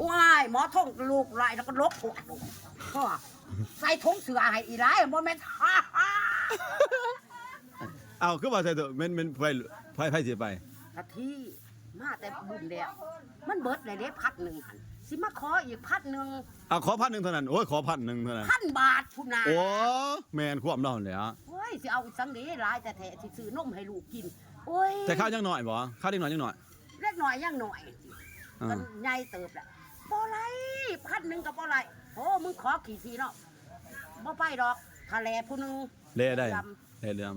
ວ້າຍ ໝໍທົງລູກຫຼາຍ ແລ້ວກໍຫຼົບພວກລູກ ໃສ່ຖົງເສື້ອໃຫ້ອີຫຼາຍ ບໍ່ແມ່ນ ເອົ້າ ຄືວ່າໃສ່ເຖິງ ແມ່ນ ແມ່ນໃຜ ໃຜ ໃຜຊິໄປ? ກະທີ ມາແຕ່ບຸນແລ້ວ ມັນເບິດແລ້ວເດ້ ພັນໜຶ່ງຫັ້ນ ຊິມາຂໍອີກພັນໜຶ່ງ ເອົາ ຂໍພັນໜຶ່ງເທົ່ານັ້ນ ໂອ້ຍ ຂໍພັນໜຶ່ງເທົ່ານັ້ນ ພັນບາດພຸ້ນນະ ໂອ້ ແມ່ນຄວາມລາວຫັ້ນແຫຼະ ໂອ້ຍ ຊິເອົາອີ່ຫຍັງເດ້ ຫຼາຍແທ້ໆ ຊິຊື້ນົມໃຫ້ລູກກິນ ໂອ້ຍ ແຕ່ຄາວຍັງນ້ອຍບໍ່? ຄາວເດັກນ້ອຍຍັງນ້ອຍ ເດັກນ້ອຍຍັງນ້ອຍ ອ່າ ກໍໃຫຍ່ເຕີບແລ້ວ ບໍ່ໄດ້ ພັນໜຶ່ງກໍບໍ່ໄດ້ ໂອ້ ມຶງຂໍຂີ້ຖີ່ເນາະ ບໍ່ໄປດອກ ຖ້າແລ່ຜູ້ໜຶ່ງ ແລ່ໄດ້ ເຫຼື່ອມ ແລ່ເຫຼື່ອມ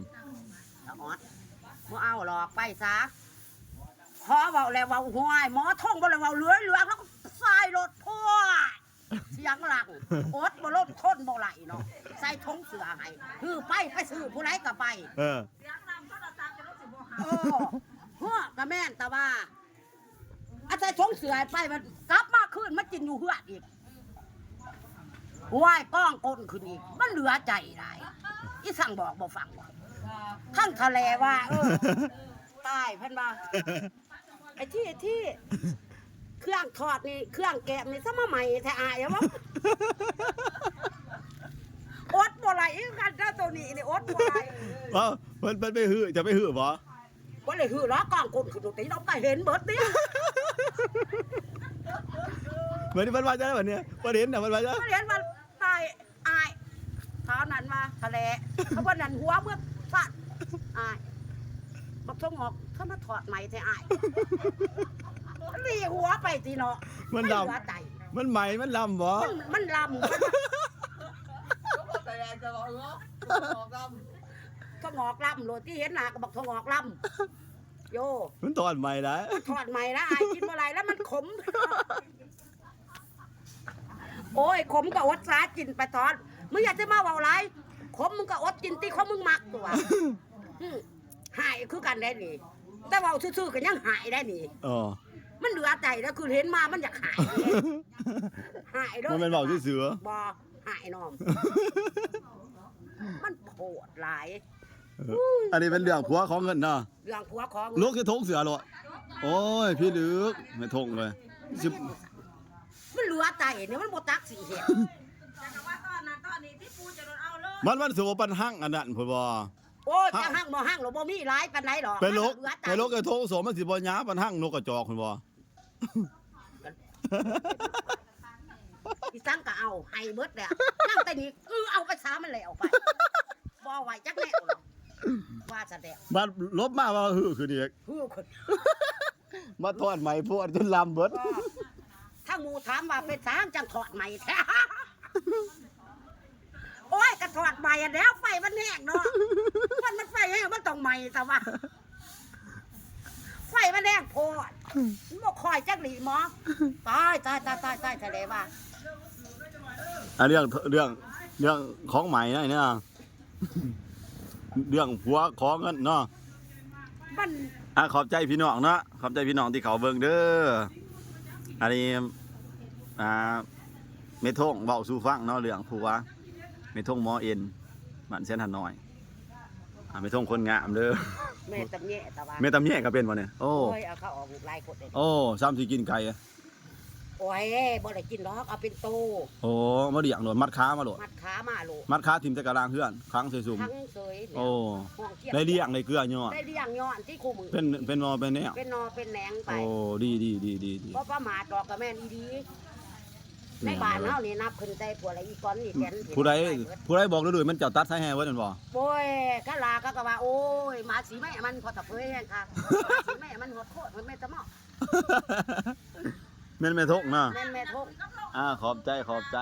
ສະອອດ ບໍ່ເອົາດອກ ໄປຊະ ພໍເວົ້າແລ້ວເວົ້າ ຫ້ວຍ ໝໍທົງບໍ່ໄດ້ເວົ້າເຫຼືອເຫຼືອ ແລ້ວກໍສາຍລົດພວດ ສຽງຫຼັງ ອົດບໍ່ລົງ ທົນບໍ່ໄຫຼເນາະ ໃສ່ຖົງເສື້ອໃຫ້ ຄືໄປ ໄປຊື້ຜູ້ໃດກໍໄປ ເອີ ເອີ ເຮີ້ອ ກໍແມ່ນ ແຕ່ວ່າ ອາໄສຖົງເສື້ອໃຫ້ໄປ ມັນກັບມາຄືນມາກິນຢູ່ເຮືອນອີກ ຫ້ວຍ ກອງກົ້ນຂຶ້ນອີກ ມັນເຫຼືອໃຈຫຼາຍ ອີສັງບອກບໍ່ຟັງ ທັງທະແລວ່າ ເອີ ຕາຍ ເພິ່ນວ່າ ໄອ້ທີ່ ທີ່ ເຄື່ອງທອດນີ້ ເຄື່ອງແກະນີ້ ສະມາໃໝ່ແທ້ອ້າຍ ວ່າ ອົດບໍ່ໄຫຼຄືກັນເດີ ໂຕນີ້ນີ້ ອົດບໍ່ໄຫຼ ເອົ້າ ເພິ່ນ ເພິ່ນໄປຮື້ ຈະໄປຮື້ບໍ່? ບໍ່ໄດ້ຮື້ຫຼອກ ກອງກົ້ນຂຶ້ນໂຕຕີນອອກ ກໍເຫັນເບິດຕິ ບັດນີ້ເພິ່ນວ່າຈັ່ງໃດບັດນີ້? ເພິ່ນເຫັນນະ ເພິ່ນວ່າຈັ່ງໃດ? ເພິ່ນເຫັນວ່າ ຕາຍ ອ້າຍ ເທົ່ານັ້ນວ່າ ທະແລ ເຂົາບໍ່ນັ້ນ ຫົວເມືອງຊາດ ອ້າຍ ບັກຖົງຫງອກ ເຂົາມາທອດໃໝ່ແທ້ອ້າຍ ລີ້ຫົວໄປຕິເນາະ ມັນດຳ ມັນໄໝ ມັນລຳບໍ່? ມັນ ມັນລຳ ມັນ ຖົງຫງອກລຳໂລດ ທີ່ເຫັນໜ້າກໍບັກຖົງຫງອກລຳ ໂຢ ມັນທອດໃໝ່ໄດ໋ ມັນທອດໃໝ່ລະ ອ້າຍກິນບໍ່ໄດ້ລະ ມັນຂົມ ໂອ້ຍ ຂົມກໍອົດສາກິນໄປຕອນ ມຶງຢ່າຊິມາເວົ້າຫຼາຍ ຂົມມຶງກໍອົດກິນຕິ ຂອງມຶງມັກຕົວະ ຫາຍຄືກັນໄດ໋ນີ້ ແຕ່ເວົ້າຊື່ໆກໍຍັງຫາຍໄດ໋ນີ້ ເອີ ມັນເຫຼືອໃຈແລ້ວ ຄືເຫັນມາມັນຢາກຫາຍ ຫາຍໂລດ ບໍ່ແມ່ນເວົ້າຊື່ໆ ບໍ່ ຫາຍນ້ອງ ມັນໂພດຫຼາຍ ເອີ ອັນນີ້ເປັນເລື່ອງຜົວຂໍເງິນເນາະ ເລື່ອງຜົວຂໍເງິນ ຫຼົກໃສ່ຖົງເສື້ອໂລດ ໂອ້ຍ ພິລຶກ ແມ່ຖົງເອີຍ ຊິ ມັນເຫຼືອໃຈນີ້ ມັນບໍ່ຈັກຊິເຮັດ ມັນ ມັນຊິບໍ່ປານຮັ່ງອັນນັ້ນພຸ້ນບໍ່? ໂອ້ຍ ຈັ່ງຮັ່ງບໍ່ຮັ່ງ ລະບໍ່ມີຫຼາຍປານໃດດອກ ໄປຫຼົກ ໄປຫຼົກໃສ່ຖົງໂສ ມັນຊິບໍ່ຍາວປານຮັ່ງນົກກະຈອກພຸ້ນບໍ່? ອີສັງກໍເອົາ ໃຫ້ເບິດແລ້ວ ຍັງແຕ່ນີ້ ເອີ ເອົາໄປຊະ ມັນແລ້ວໄປ ບໍ່ເອົາໄວ້ຈັກແນວ ວ່າຊັ້ນແຫຼະ ບັດຫຼົບມາວ່າຫື້ຂຶ້ນອີກ ຫື້ຂຶ້ນ ມາທອດໃໝ່ໂພດຈົນລຳເບິດ ທາງໝູ່ຖາມວ່າ ເປັນຫຍັງຈັ່ງທອດໃໝ່ແທ້? ໂອ້ຍ ກະທອດໃໝ່ຫັ້ນແຫຼ້ວ ໄຟມັນແຮງເນາະ ມັນ ມັນໄຟແຮງ ມັນຕ້ອງໃໝ່ຊະວ່າ ໄຟມັນແຮງໂພດ ມັນບໍ່ຄ່ອຍຈັກຫຼີ່ໝໍ ຕາຍ ຕາຍ ຕາຍ ຕາຍ ຕາຍ ທະເລວ່າ ອ່າ ເລື່ອງ ເລື່ອງ ເລື່ອງຂອງໃໝ່ນະ ເນາະ ເລື່ອງຜົວຂໍເງິນເນາະ ມັນ ອ່າ ຂອບໃຈພີ່ນ້ອງເນາະ ຂອບໃຈພີ່ນ້ອງທີ່ເຂົ້າເບິ່ງເດີ ອັນນີ້ ອ່າ ແມ່ທົງເວົ້າສູ່ຟັງເນາະ ເລື່ອງຜົວ ແມ່ທົງໝໍເອັນ ບ້ານແສນຫານ້ອຍ ອ່າ ແມ່ທົງຄົນງາມເດີ ແມ່ຕຳແຍຕະວ່າ ແມ່ຕຳແຍກໍເປັນບໍ່ນີ້? ໂອ້ ໂອ້ຍ ເອົາເຂົ້າອອກລູກຫຼາຍຄົນເດ້ ໂອ້ ຊ່ຳຊິກິນໄກ່ ໂອ້ຍ ບໍ່ໄດ້ກິນດອກ ເອົາເປັນໂຕ ໂອ້ ມາລ້ຽງໂລດ ມັດຂາມາໂລດ ມັດຂາມາໂລດ ມັດຂາຖິ້ມໃສ່ກະລາງເຮືອນ ຂັງໃສ່ຊຸມ ຂັງເສີຍ ໂອ້ ໄດ້ລ້ຽງໄດ້ເກືອຍ້ອນ ໄດ້ລ້ຽງຍ້ອນທີ່ຄູ່ມື້ ເປັນ ເປັນໜໍ່ເປັນແນວ ເປັນໜໍ່ເປັນແໜງໄປ ໂອ້ ດີໆໆໆ ບໍ່ປະໝາດດອກ ກໍແມ່ນອີ່ຫຼີ ໃນບ້ານເຮົານີ້ນັບຂຶ້ນແຕ່ພວກລະອີ່ກ່ອນນີ້ແຕ່ນ ຜູ້ໃດ ຜູ້ໃດບອກດຸຍໆ ແມ່ນເຈົ້າຕັດສາຍແຮ່ເບິດແມ່ນບໍ່? ໂອ້ຍ ກະລາເຂົາກໍວ່າ ໂອ້ຍ ໝາສີແມ່ມັນພໍຕະເຜີຍແຮງຄັກ ໝາສີແມ່ມັນໂຫດໂຄດ ມັນແມ່ນຕະເໝາະ ແມ່ນແມ່ທົງເນາະ ແມ່ນແມ່ທົງ ອ່າ ຂອບໃຈ ຂອບໃຈ